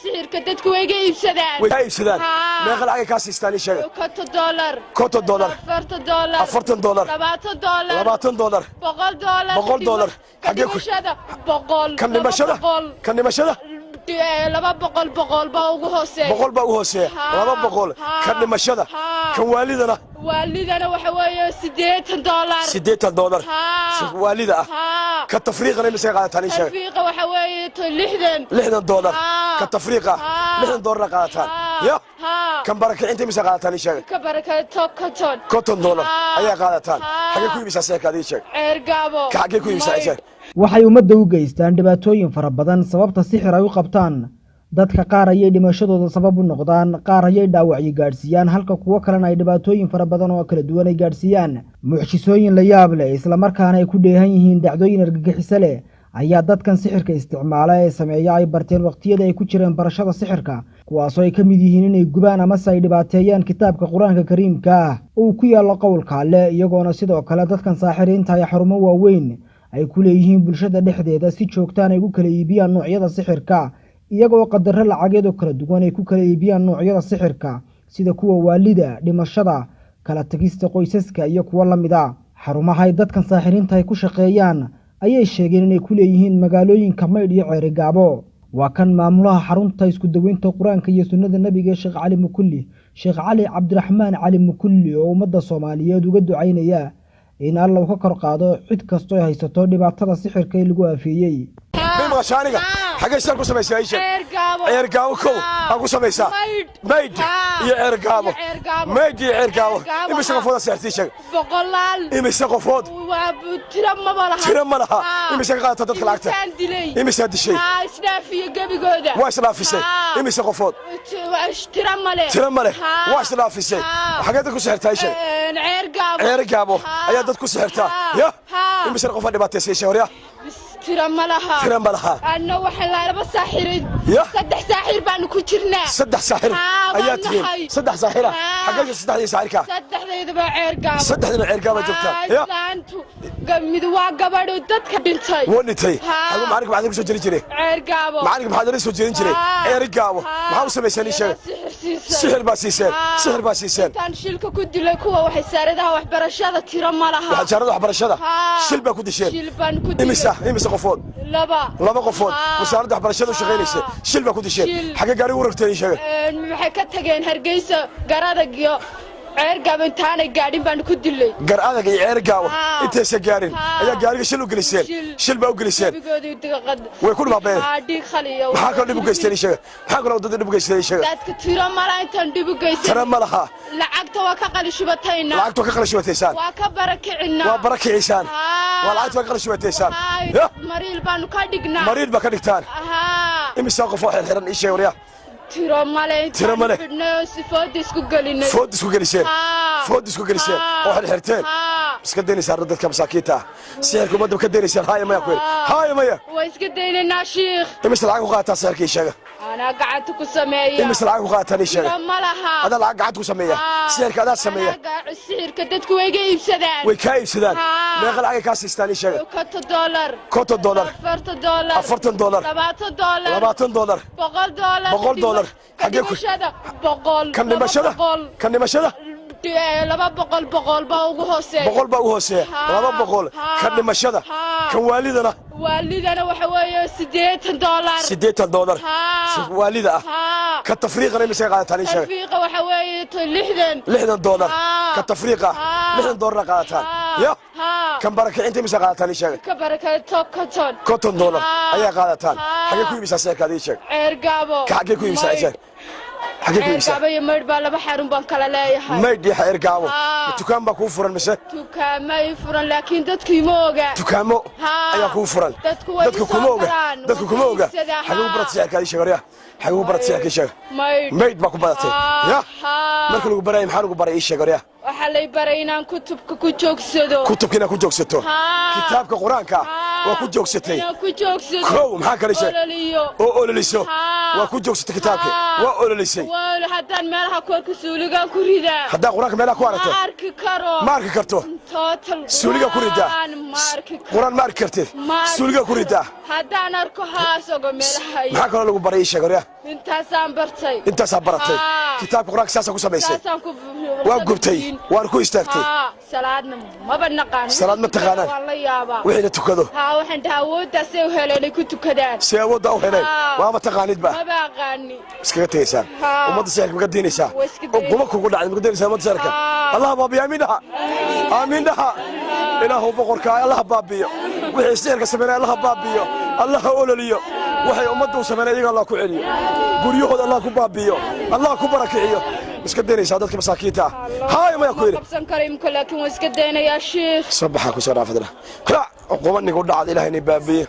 Sixirka dadku way iga iibsadaan. Way kaa iibsadaan? Haa. Meeqa lacagay kaa siistaan, ii sheega? $50. $50. $40. $40. $20. $20. $100. $100. Ka Xaggee ku- dhimashada 100. Kan dhimashada? 200. Kan dhimashada? 200, 100 baa ugu hooseeya. 100 baa ugu hooseeya? Haa. 200. Haa. Kan dhimashada? Haa. Kan waalidana? Waalidana waxa weeye $80. $80. Haa. Waalida ah. Haa. Ka tafriiqana imise qaadataan, ii sheega? Tafriiqa waxa weeye 60. $60. Haa. Ka tafriiqa? Haa. $60 qaadataan? Haa. Ya. Haa. Kan barakicinta imise qaadataan, ii sheega? Ka barakato 50. $50. Haa. Ayaa qaadataan? Haa. Xaggee ku iibisaa sixirka, ii sheeg? Ceergaabo. Ka xaggee ku iibisaa, ii sheeg? Waxay ummadda u geystaan dhibaatooyin fara badan. Sababta sixir ay u qabtaan dadka qaar ayay dhimashadooda sabab u noqdaan, qaar ayay dhaawacyo gaadhsiiyaan, halka kuwo kalena ay dhibaatooyin fara badan oo kala duwan ay gaadhsiiyaan. Mucjisooyin la yaab leh, islamarkaana ay ku dheehan yihiin dhacdooyin argagixiso leh, ayaa dadkan sixirka isticmaala ee sameeya ay barteen waqtiyada ay ku jireen barashada sixirka, kuwaasoo ay ka mid yihiin inay gubaan amase ay dhibaateeyaan kitaabka Qur-aanka Kariimka ah oo uu ku yaallo qowlka Alle, iyagoona sidoo kale dadkan saaxiriinta ay xarumo waaweyn ay ku leeyihiin bulshada dhexdeeda, si joogtaan ay ugu kala iibiyaan noocyada sixirka, iyagoo qadaro lacageed oo kala duwan ay ku kala iibiyaan noocyada sixirka, sida kuwa waalida, dhimashada, kala tegista qoysaska iyo kuwo la mid a. Xarumaha ay dadkan saaxiriinta ay ku shaqeeyaan ayay sheegeen inay ku leeyihiin magaalooyinka Maydh iyo Ceerigaabo. Waa kan maamulaha xarunta isku daweynta Qur-aanka iyo sunnada Nebiga ee Sheekh Cali Mukulli, Sheekh Cali Cabdiraxmaan Cali Mukulli, oo ummadda Soomaaliyeed uga ducaynaya in Alla uu ka kor qaado cid kastoo ay haysato dhibaatada sixirka ee lagu aafeeyey. May maqashaa aniga? Xaggee saan ku samaysaa, ii sheeg? Ceergaabo. Ceergaabo kow. Haa. Aa ku samaysaa? Maydh. Maydh. Haa. Iyo Ceergaabo. Iyo Ceergaabo. Maydh iyo Ceergaabo. Ceergaabo, Imise haa. qofooda seextay, sheeg? Boqolaal. Imise qofood? Waa tiro maba laha. Tiro ma laha. Haa. Imise ka qaadata dadka lacagta? Imisaan dilay? Imisaa dishay? Haa, isdhaafiyo gebigooda. Waa isdhaafisay? Haa. Imise qofood? Tiro male. Tiro ma leh. Haa. Waa isdhaafisay. Haa. Xaggee dad ku sixirtaa, ii sheeg? Ceergaabo. Ceergaabo. Haa. Ayaa dad ku sixirtaa? Haa. Ya. Haa. Imise qofaa dhibaataysay, sheeg horya? Tiro ma laha. Tiro ma laha. Anna waxaan lahaa laba saaxirid. Ya. Saddex saaxir baanu ku jirnaa. Saddex saaxir Haa, ayaa waan tihiin? nahay. Saddex saaxira. Haa. Xaggee saddexdii saaxirka? Saddexdaydaba Ceergaabo. Saddexdina Ceergaaba joogtaa? Haa, Ya. islaantu mid waa gabadhu dadka dhintay. Wuu dhintay? Haa. Xaguu macalinka maxaad ku soo jirin jiray? Ceergaabo. Macalinka maxaad la soo jeedin jiray? Haa. Ceerigaabo. Haa. Maxaa u samayseen, ii sheeg? Iyadaa sixir siisay. Sixir baa siiseen? Haa. Sixir baa siiseen? Intaan shilka ku dilay kuwa wasaaradaha waxbarashada tiro ma laha. Wasaaradda waxbarashada? Haa. Shil baa ku disheen? Shil baan ku dilay. Imisa qofood? Laba. Laba qofood. Haa. Wasaaradda waxbarashada u shaqaynaysa? Haa. Shil baa ku disheen? Shil. Xaggee gaari u rogteen, ii sheega? Waxay ka tageen Hargeysa. Garadag iyo Ceergaabo intaanay gaadhin baanu ku dilay. Gar Adag iyo Ceergaabo Haa. intaysa gaarin Haa. ayaa gaariga shil u geliseen? Shil. Shil baa u geliseen? Gebigoodii diqad. Way ku dhibaabeen? Haa, dhiig khaliyo. Maxaa kaloo dhib u geysteen, ii sheega? Maxaa kaloo dadda dhib u geysteen, ii sheega? Dadka tiro mala intaan dhib u geysan. Tiro ma laha. Lacagta waa ka qalishubatayna. Lacagta waa ka qalashubataysaan? Waa ka barakicinnaa. Waa barakiciysaan? Haa. Waa lacagta waa ka qalashubataysaan? Haa, Ya. mariil baanu ka dhignaa. Mariid baa ka dhigtaan? Haa. Imisa qof oo xirxiran, ii sheeg waryaa? Tiro male. Tiro male. Xidhnay oo sifooda isku gelinay. Food isku geliseen? Haa. Food isku geliseen? Haa. Oo xirxirteen? Haa. Iska daynaysaan dadka masaakiinta ah sixirka ummadda ka daynaysaan, haaya maya ku yidhi? Haa. Haaya maya? Waa iska daynaynaa, shiikh. Imise lacag ku qaadataa sixirka, ii sheega? Anaa gacanta ku sameeya. Imise lacag ku qaadataan, ii sheega? Tiro ma laha. Adaa lacag gacanta ku sameeya? Haa. Sixirka adaa sameeya? Anaa sixirka dadku way iga iibsadaan. Way kaa iibsadaan? Haa. Meeqa lacagay kaa siistaan, ii sheega? $50. $50. $40. $40. $20. $20. $100. $100. Ka Xaggee ku- dhimashada 100. Kan dhimashada? 200. Kan dhimashada? 200, 100 baa ugu hooseeya. 100 baa ugu hooseeya? Haa. 200. Haa. Kan dhimashada? Haa. Kan waalidana? Waalidana waxa weeye $80. $80. Haa. Waalida ah. Haa. Ka tafriiqana imise qaadataan, ii sheega? Tafriiqa waxa weeye 60. $60. Haa. Ka tafriiqa? Haa. $60 qaadataan? Haa. Ya. Haa. Kan barakicinta imise qaadataan, ii sheega? Ka barakato 50. $50. Haa. Ayaa qaadataan? Haa. Xaggee ku iibisaa sixirka, ii sheeg? Ceergaabo. Ka xaggee ku iibisaa, ii sheeg? Xaggee ku iibisaa? Ceergaabo iyo Maydh baa laba xarun baan kala leeyahay. Maydh iyo Ceergaabo? Haa. Dukaan baa kuu furan mise? Dukaamo ii furan, laakiin dadku ima oga. Dukaamo Haa. ayaa kuu furan? Dadku way Dadku isoo kuma oga. galaan, Dadku way kuma oga. iibsadaan, Xagee ku haa. baratay sixirka, ii sheeg waryaa? Xagee ku baratay sixirka, ii sheeg? Maydh. Maydh baa ku baratay? Haa. Ya. Haa. Marka lagu barayay maxaa lagu baray, ii sheeg waryaa? Waxaa lay baray inaan kutubka ku joogsado. Kutubka inaad ku joogsato? Haa. Kitaabka Qur-aanka ah? Haa. Waa ku joogsatay. Inaan ku joogsado. Kow, maxaa kale sheeg? Ololiyo. Oo ololiso. Haa. Waa ku joogsatay kitaabkii. Haa. Waa ololisay. Waa haddaan meelaha ku arko suuligaan ku ridaa. Haddaa Qur-aanka meelaha ku aragto? Ma arki karo. Ma arki karto. Total. Suuliga ku ridaa. Qur'aan ma arki karo. Qur-aan ma arki kartid. Ma arki Suuliga ku karo. ridaa. Haddaan arko haasogo meelaha iyo Maxaa kaloo lagu baray? Ii sheeg, horya. Intaasaan bartay. Intaasaa baratay. Haa. Kitaabka Qur-aanka saasaa ku samaysay. Saasaan ku Waa gubtay, waan ku istaagtay. Haa, salaadna maba naqaan. Salaad ma taqaanaan? Waan la yaabaa. Wixiina tukado. Haa, waxaan dhahaa awooddaasay u heleen ay ku tukadaan. Si awoodda u heleen. Haa. Waama taqaanidba. Maba aqaani. Iskaga tegaysaan. Haa. Ummadda sixirka maka diinaysaa? Waa iska daynaysaa. Uquba kugu dhacday, maka diinaysaa ummadda sixirka? Haa. Allah baabiyo. Amiin dhaha, amiin dhaha. Ilaahu boqorka, Allah baabiyo wixii sixirka sameynaya. Allah baabiyo, Allah ololiyo. Waxay ummadda u sameynaya iyaga Allah ku celiyo. Guryahooda Allah ku baabiyo, Allah ku barakiciyo. Iska daynaysaa dadka masaakiinta ah? Haay, maya ku Ma yidhi. qabsan karo imka, laakiin waan iska daynayaa, shiikh. Soo baxaa, ku soo dhaafadna. Raac, uquba ninku dhacda, Ilahay ni baabiyo.